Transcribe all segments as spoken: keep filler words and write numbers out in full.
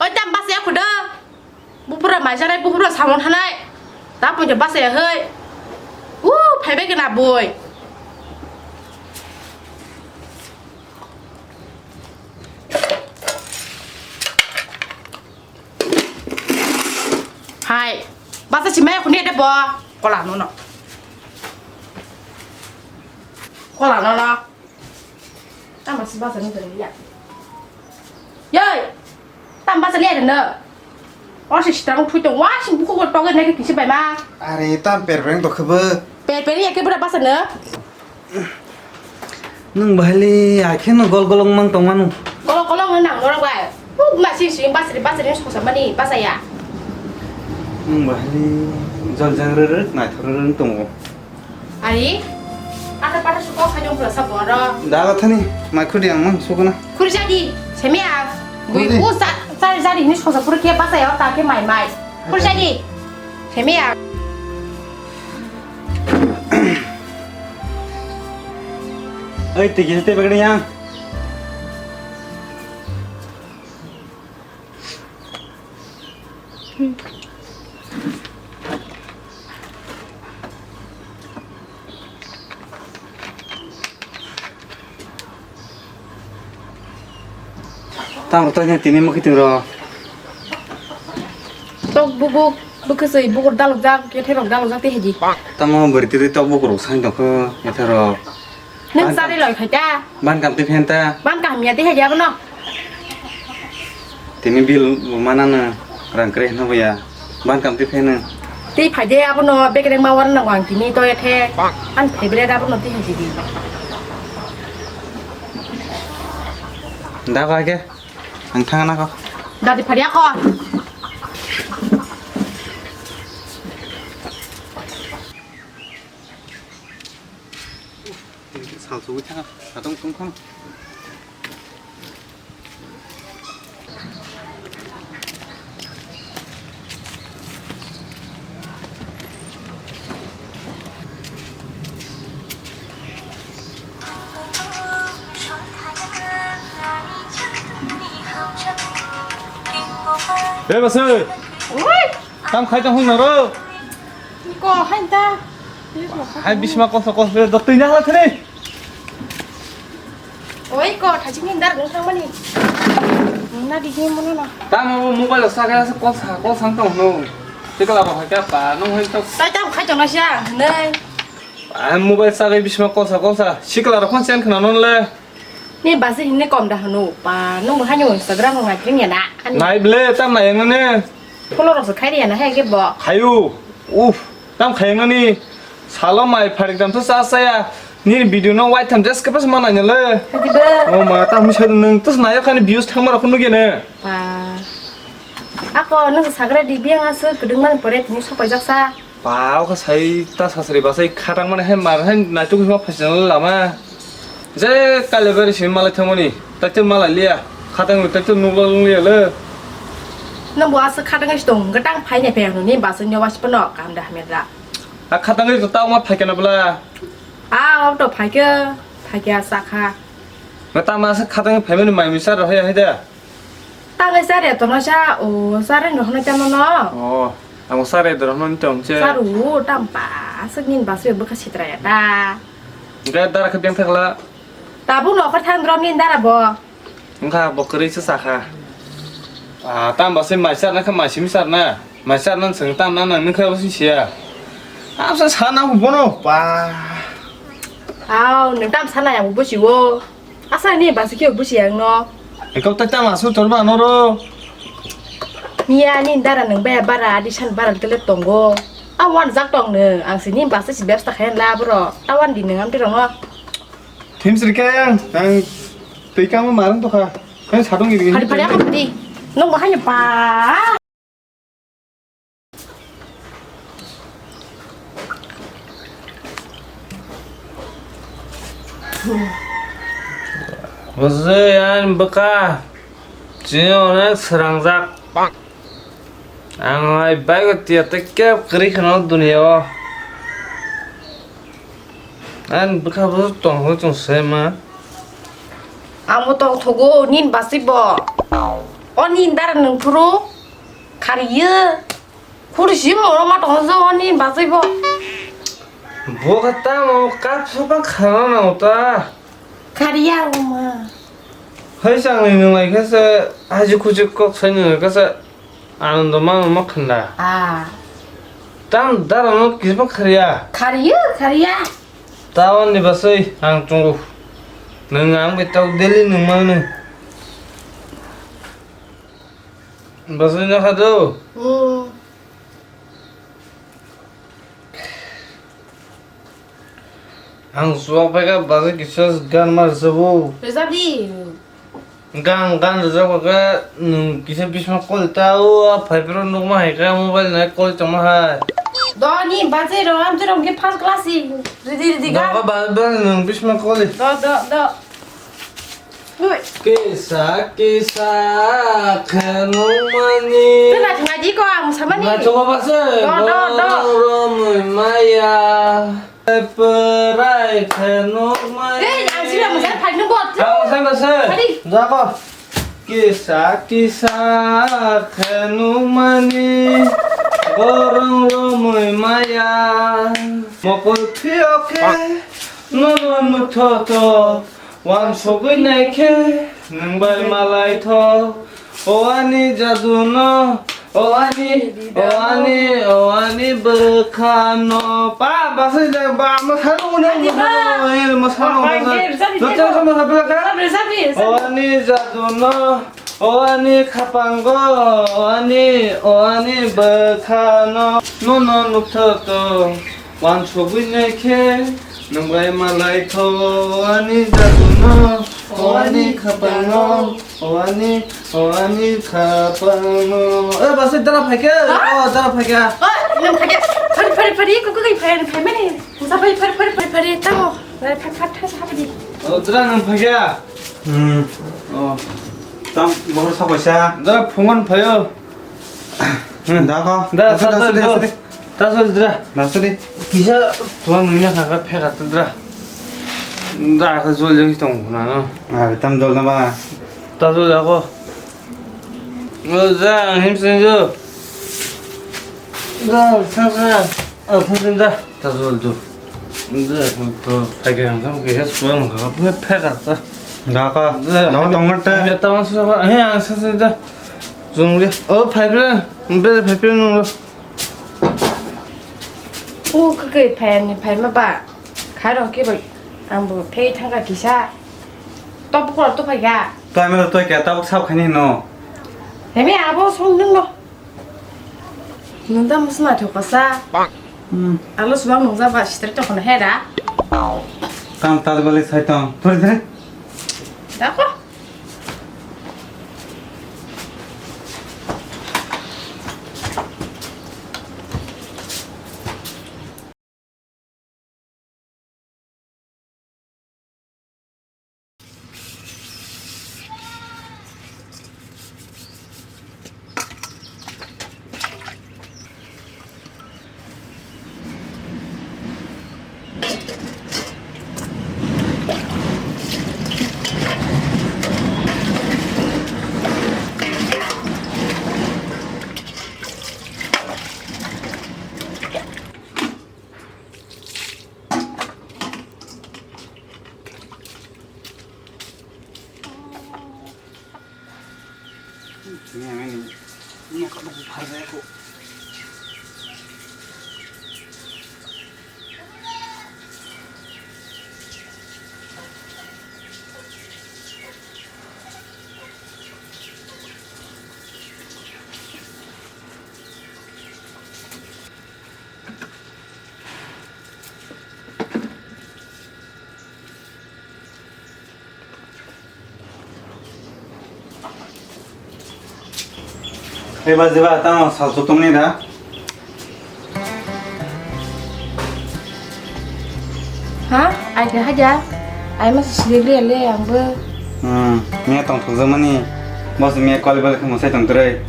Oi, tam basa ya khuda. Bupura mai janai, bupura samung thanai. Ta poito basa ya hoi. U, phaibai kena boi. Hai, basa si maya khuni ade bo. Kola no no. Kola no no. Tama si basa ni tadi ya. Yoi, tam basa ni ade no. Wasi sitang thui tong, wasi buku ko toge nake kisi bai ma. Are tam per bereng to khebe. Per per ya ke bura basa no. Nwng bahai le, ai kheno gol golong mang tong mano. Gol golong nang norok bai. Hu ma si si basri basri ni sosa mani basa ya. Nwng bahai le, jol jang rwrwk, naithok rwrwk tongo. Ari, ata pata suko khaijong pura sa boro. Daga thani, mai khudi ang mang sukuna. Khuri jadi, semi ang. Bui khudi. Hu sa, sa jadi ni sosa pura ke basa ya, ta ke mai mai. Khuri jadi, semi ang. Oi, tigi tei bagni yang. Tamo to tini mukitwng ro. Tok bubu, bukhe soi bukur dalok jak, kethe rok dalok jak tei hedi. Tamo bwrwi twi tok bukur rok sai tongkho, kethe rok. Nwng chari loi khai ta. Ban kam twi phen ta. Ban kaham ya tei hedi abono. Tini bil bo manano rang kre hwnba ya. Ban kam twi pheno. Tei phaide abono bekereng ma warna wang tini to ethe. An favorite abono tei hedi. Da ba ke. Ang thangna ko. Dadi pharia ko. Sal suwi thang, atong tong khang. Hey, basoi. Oi. Tam khai tong hung naro. Ko hai ta. Hai bisma koso koso be dotoi na hala thani. Oi ko thajik ni dar nung thang mani. Na di game mono na. Tamo mobile sa ga sa kosa kosa tong no. Tikla ba hai ka pa nung hai to. Tai tam khai tong na sia nei. Ah, mobile sa ga bisma kosa kosa. Sikla ro khon sen khna non le. Ni basi hinne kom da hanu pa. Nung hai no Instagram nung hai kring ya na. Nai ble tam nai ne. Follow rok se khai ya na hai ke bo. Khayu. Uf. Tam khai ngani. Salo mai pharik dam to sa sa ya. Ni video no wai tham jes kapas ma nai le. Hadi ba. O ma tam sa nung to na ya khani views thang ma rok nu ge ne. Pa. Ako nung sagra di biang asu kedung man pore tini sopai jak sa. Pa, o kha sai ta sasri ba sai khatang mani hai mar hai naituk ma phaisna lama. Je kale bari sini malai thangmani, taito malai liya, khatang taito nukla lung liya le. Nang bo asa khatang ais tong, gatang phai ne phai ano ni basa nyo was pano kam da hamya da. A khatang ais to tau ma phai kana bla. A, o to phai ke, phai ke asa kha. Gatang ma asa khatang phai mani mai misa ro hai hai da. Tangwi chare tono sa, o chare no hwnwi tamo no. O, amo chare doro hwnwi tong che. Charu tam pa, aswk nin baswi bwkha sitra ya ta. Ga dara khe beng thakla. Tabuk no khar thang drom nin dara bo. Wngkha bo kwrwi se sakha. A, tam baswi mai charna khe mai simi charna. Mai charna swng tam na nang nung khe bo si siya. Amsa sana bono pa. Aw, nung tam sana ya bo si wo. Asa ni basi khe busi ang no. Ekop tak tama su torba noro. Miya ni dara nang baya bara adi san bara tele tongo. A wan jak tong nang ang sini basi si bebsta khayan la bro. Tawan di nang am tirong no. Thim sri kaya ang ang tei kama marang to kha. Kan sadong gini. Hari pada apa tadi? Nong bahaya pa. Bwswi ani bwkha chini onek srangjak. Ang hai bike o tiya tei keb kwrwi kheno dunia o. Ani bwkha bo tongthok chwng se ma. Ang bo tongthogo, nini basi bo. Oni dara nung phuru khariyo. Khuri si moro ma tong jo oni bajai bo. Bo kha tamo kap sopa khana nang ta. Khariya uma. Hai chang ni nung lai kha se haji khuji kok sai nung lai kha se. Anando mano ma khanda. Ah. Tam dara no kisma khariya. Khariya, khariya. Tawan ni basai ang chungo. Nung ang bai tau daily nung mano. Basai no khado. Hmm. Ang suak paikha bazar kisa gan ma rwjago. Rwjak di. Gan gan rwjak paikha nwng kisa bisma call ta o a phai phuru nukma hai kha mobile nai call tongma hai. Do ni bazar ro am jero ke first class i ridi ridi gan. Doga ba ba nwng bisma call. Do do do. Kisa kisa khe nukmani. Tuna thangadi ko ang samani. Naithogo base. Do, do, do. Romwi maya. Pwrai khe nukmani. Ei, ang sila masa phai nungbo. Ang sila masa. Phai. Jako. Kisa kisa khe nukmani. Borong romwi maya. Mokol phiyok khe nono nukthok thok. Wansugwi naikhe nwng bai malaithok. O ani jaduno, o ani, o ani, o ani bwkhano. Pa, basai de, ba, mwsano, mwsano, mwsano, mwsano, mwsano. O ani jaduno, o ani khapango, o ani, o ani bwkhano. Nono nukthok thok. Wansugwi naikhe, nwng bai malaithok ani jaduno, o ani khapango, o ani, o ani khapango. Eh, basi dara phaikhe? Ha? Oh, dara phaikhe. Oh, nwng phaikhe. Phari, phari, phari, kuku kai phai, phai mani. Musa phai, phari, phari, phari, phari, tamo. Phari, phari, phari, phari, phari. Oh, dara nwng phaikhe? Hmm. Oh. Tam, bohor sa paisa. Dara phungan phaio. Da ko. Da, da, da, da, da, da. Ta sol dra. Da sori. Kisa tuang nini kha kha pheka tu dra. Da kha sol jeng tong na no. Ah, tam dol na ba. Ta sol da ko. O ja him sen jo. Da sa sa. A sen sen da. Ta sol tu. Da ko to pheka ang kam kisa tuang kha kha pheka ta. Da ko. Da. Da tong ta. Ya ta sa sa. He ang sa sa da. Jung le. O phai le. Be phai le nung lo. O kwkwi phai ani phaima ba. Khairok khe bai ang bo phei thangkha kisa. Tabuk kora to phaikha. To ami to kya tabuk sab khani no. Hemi abo song nung no. Nung da musna thok pasa. Hmm. Alo subang nung ja ba sitre to kono hera. Kam tal bali sai tong. Thori thori. Da ko. Eba jeba tamo sal sotong ni da. Ha? Ai ke haja? Ai mas sibri le ang bo. Hmm, me tong thok jamani. Bos me kol bel khamo sai tong tre.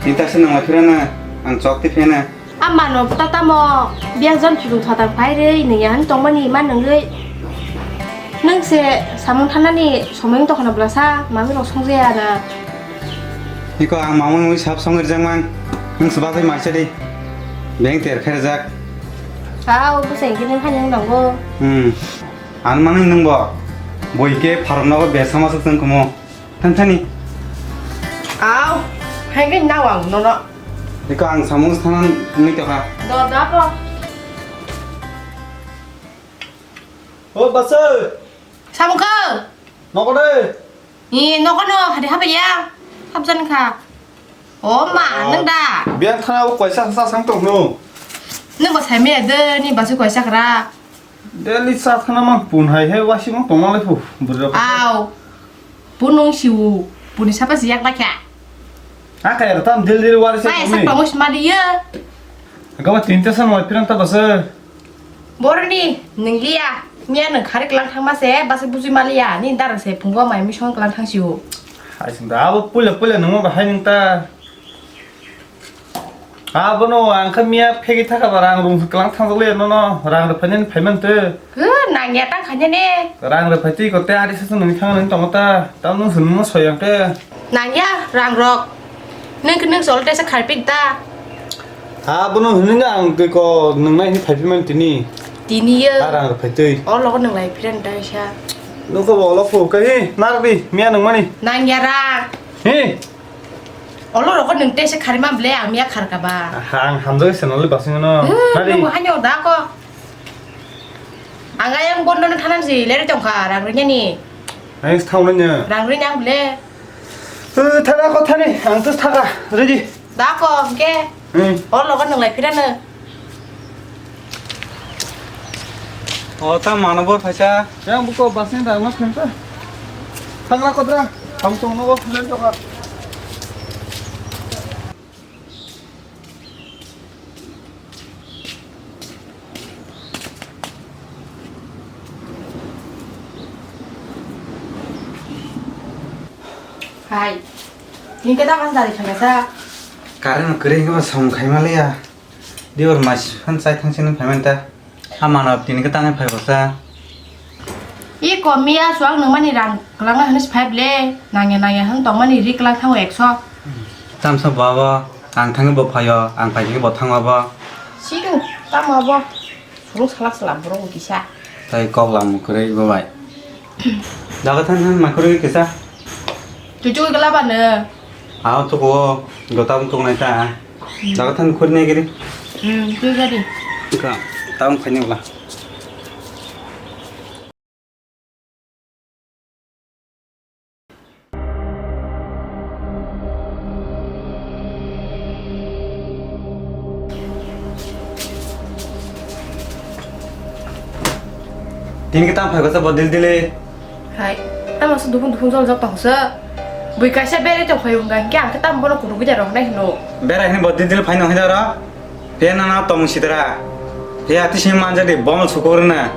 Ni ta se nang phira na. Ang chok ti phena. Amano tatamo biak jon phibung thotar phai rei nung ya han tongmani ma nungwi. Nung se samung thanani somoi wng tongkha na bwlasa, mami rok songjaya na. Iko ang mamung mui sab songwi rijak mang. Nwng se bagwi maisa di. Beng ter khe rijak. Sao, bwsai khe nung khainwi nango. Hmm. Ang mangni nwngbo. Boi khe pharok nogo besa masuk tong kumo. Thang thani. Au, hai khe nao ang nono. Iko ang samung thanan nui tokha. Do da ko. O basa. Samung kha. Nogo de. Ni nogo no hadi haba ya. Habjan kha. O ma, nwng da. Biang thana o koisa sa sang tong no. Nwng bo sai me de ni basu koisa kra. Daily sa thana mang pun hai hai wasi mang tong le phu. Bro. Au. Punung siu. Puni sapa siyak ba kya. A kaya tam daily daily wari sa. Sai sa tong. Tong sma dia. Gama tinta san wai pirang ta basa. Boroni, nwngliya. Miya nwng khari klang thangma se, basa bujui maliya. Ni dara se phungo mai misong klang thang siu. Hai sing da, abo puila puila nungma bahai nung ta. Abono ang kha miya phegi thaka ba rang rung klang thang le no no, rang rw phainani phaiman te. Hw, nangya tang khanya ne. Rang rw phai twi ko te ari sa nung thang nung tong ta. Tam nung sun mo soyang te. Nangya, rang rok. Nwng khe nwng chol tesa kharpik da. Ha, bono hwnwi ang twi ko nwng nai hwnwi phai phimani tini. Tini yo. Ha, rang rw phai twi. O logo nwng lai phiran da sa. Nokho bo lo phu kai hi, nar di, miya nwng mani. Nang ya rang. Hi. Olo rokho nwng tesa kharima ble ang miya khar ka ba. Ha, ang hamjak se noli basing no. Hmm, nari. Nwng hanyo da ko. Ang ayang bondo no thanan si leri tong kha, rang rw nyani. Ang thang no nya. Rang rw nyang ble. Eh, thaga ko thani, ang to thaga, ready. Da ko, hwnkhe. Hmm. O logo nwng lai phirano. O ta mano bo phaisa. Yang buko basni da ma phenta. Thagra kodra, ham tong no bo phenta ka. Hai. Ni keda mas dari khana sa. Current kwrwi hwnkhe bo song khaima liya. Dior mas phan chai thang sini phaimanta. Amano tini khe tangwi phai bwsa. I komi a suang nungmani rang kwlangna hwnwi phai ble. Nangya nangya hwn tongmani ri kwlang thango ekso. Tamsa baba, ang thangwi bo phaio, ang phai thangwi bo thango bo. Sidu, tamo bo. Surung salak salak borok bo kisa. Tai kok lam kwrwi bo bai. Jaga than than ma kwrwi kisa. Chuchu gala bana. Aw tuko, gota tung nai ta. Jaga than khurne giri. Hmm, tu jadi. Ka, tam khani wala. Tini kita phai kasa bodil dile. Hai, tamo se duphung duphung jol jok tong se. Bui kaisa bere tong phai wngkha, hingke ang khe tamo bono kudu gida rok nai hino. Bera hini bodil dile phai nong hida ro. Phiya nana tong sitra. Phiya tising manja di bom sukur na.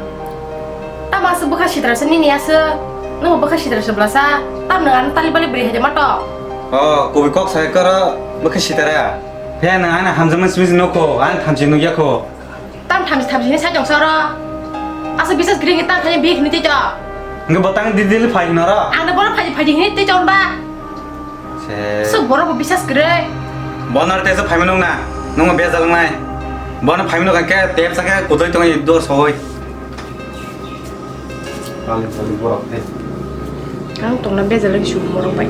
Tamo aswk bwkha sitra se nini aswk. Nwng bwkha sitra se blasa. Tam nwng ano tali bali bwrwi hai de mato. O, kubui kok sai koro bwkha sitra. Phiya nwng ano hamjakma simi se nokho, ano thamchi nukya kho. Tam thamchi thamchi ni sai tong soro. Aswk bisas gring tam thani bik ni tito. Nge botang di dil phai noro. Ang de bono phai phai ni tito ba. Se. Sok borok bo bisas kwrwi. Bono tesa phaimano na. Nungma bejal nai. Bono phaimano khe tep sakhe kutoi tongwi dor soi. Kali kali borok te. Ang tongna bejal wng su borok bai.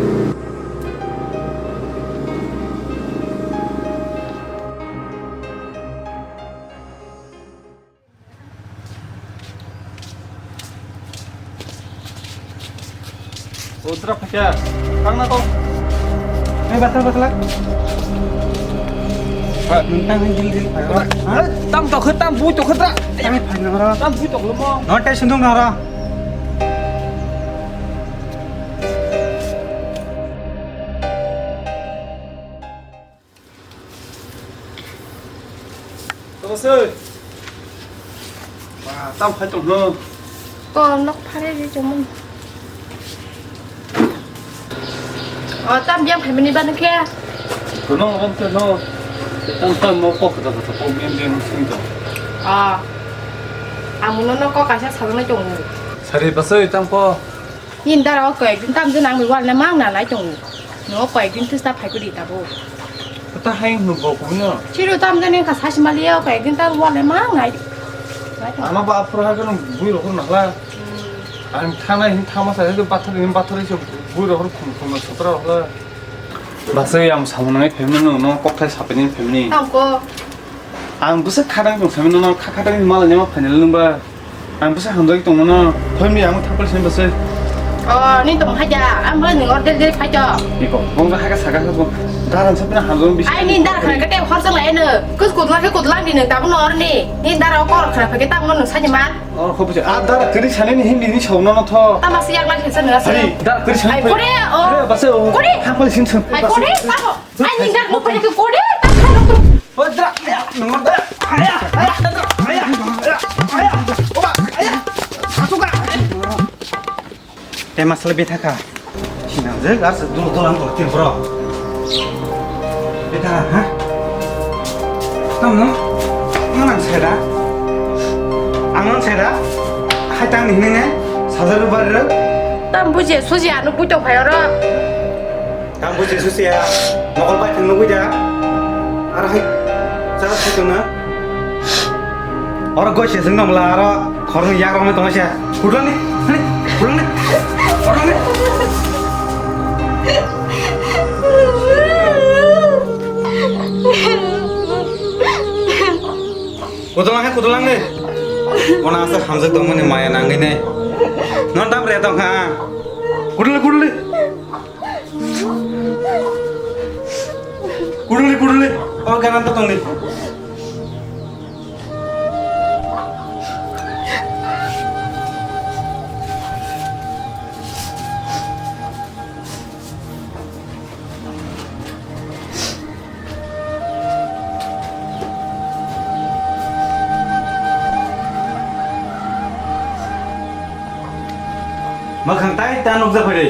Udra phaikha. Tangna to. Ei, basal, basal. Ha? Nung tang, dil, dil, phai. Ha? Tam tokhe, tam bui tokhe tra. Tang phai nang ra. Tam bui toklo mo. No, tei sundung nang ra. Tamo se. Ba, tam khai tong no. Ko nok phare je chomon. O, tam biang phaimani ba nokhe. Kono rom te no. Tam tam mo kok kata kata kok biang biang sing to. A. Amuno no kok kaisa salonai tongo. Sari pasai tam ko. Yin dara o koi, tam je nang mi wal na mang na lai tongo. No, koyekdin testa phai kudi tabo. Ta hai hwnwi bo kubui no. Chiru tam jani ka sasi mali ya, koyekdin ta wale ma ngai. Ano ba aphuru ha kono bui rok nahla. Ang thana hin thama sa, bathar hin bathar se bui rok khum khum sutra rok la. Basai ang samung nai family no, no kokthai sapini family. Tamo ko. Ang bwsa khadang tong sami nono kha khadang ni mala nyama final nungba. Ang bwsa hamjagwi tong nono family ang thapal sami bwsa. Oh, ni tong haja, ang bwla ni order deri phaito. Iko, bong haga saga ko. Daran sapna hamjagwi bisi. Ai ni dar khana kete horsang lai no. Kus kudla ke kudlang di nang tabun orni. Ni dar o kor khana phage tang nono sani man. Oh, kho bwsa. A dar kri sani ni hindi ni song nono tho. Tama siyak lai khesa nasa. Hari, dar kri sani. Ai kore, oh. Kore, bwsa, oh. Kore. Thapal sin sung. Ai kore, tamo. Ai, ni dak mo pare ko kore, ta khalo ko. Oi, dra, aya, nang dra, aya, aya, aya, aya, aya, oba, aya, asuka. Te masala betha kha. Sinang je, gar se dul dul ang tir bro. Betha, ha? Tam no? Nang saya da? Ang nang saya da? Hai tang ni ne? Sajar bar. Tam buje, suji anu puto phayoro. Tang buji susiya, mokol bai thang nugui da. Ar hai, chara thai tong na. Oro goi se sing dong la, aro khorni yak rong tong se. Kudang ni, hani, kudang ni, kudang ni. Kudulang hai, kudulang ni. Bona asa hamjak tong mani maya nangni ne. Non tam re tong kha. Kuduli, kuduli. Kuduli, kuduli. O ganan to tongdi. Mwkhang tai ta nukjak phai de.